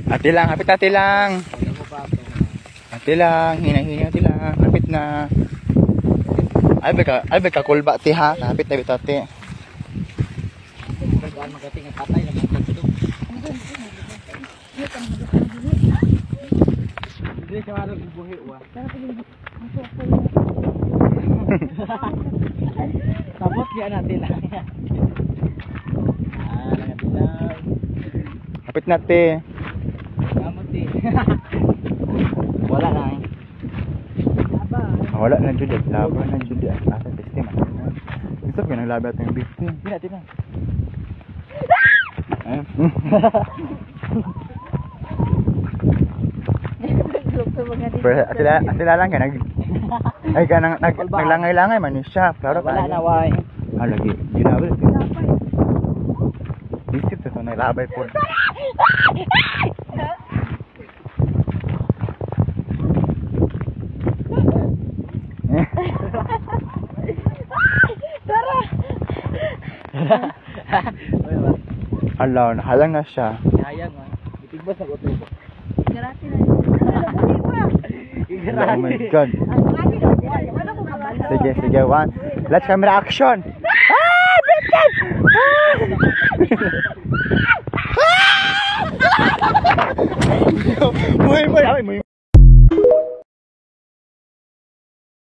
Ate lang, hapit ate lang. Ate lang, hina-hina ate lang. Hapit na. Ay ba ka kulba ti ha? Hapit na bitaw ate. Gaan magating ang patay na mga dito. Hindi siya marag buhi wa. Tapos yan natin lang. Ah, natin lang. Hapit na te. Kamot eh. Wala na eh. Ah, wala na jud, laban na jud. Asa besti man. Gusto ko nang laban atong besti. Hindi natin lang. Ayun. Pero sila lang kay nag ay kanang nag naglangay-langay man ni siya. Klaro Wala na why. Ah, lagi. Ginabal. Isip to naglabay po. Ala, nahalang na siya. Sayang ah. Itigbas na uto. Oh my God. Sige, sige, one. Let's camera action! Ah! Bitin! Ah! Ah! Muy, muy, ay, muy.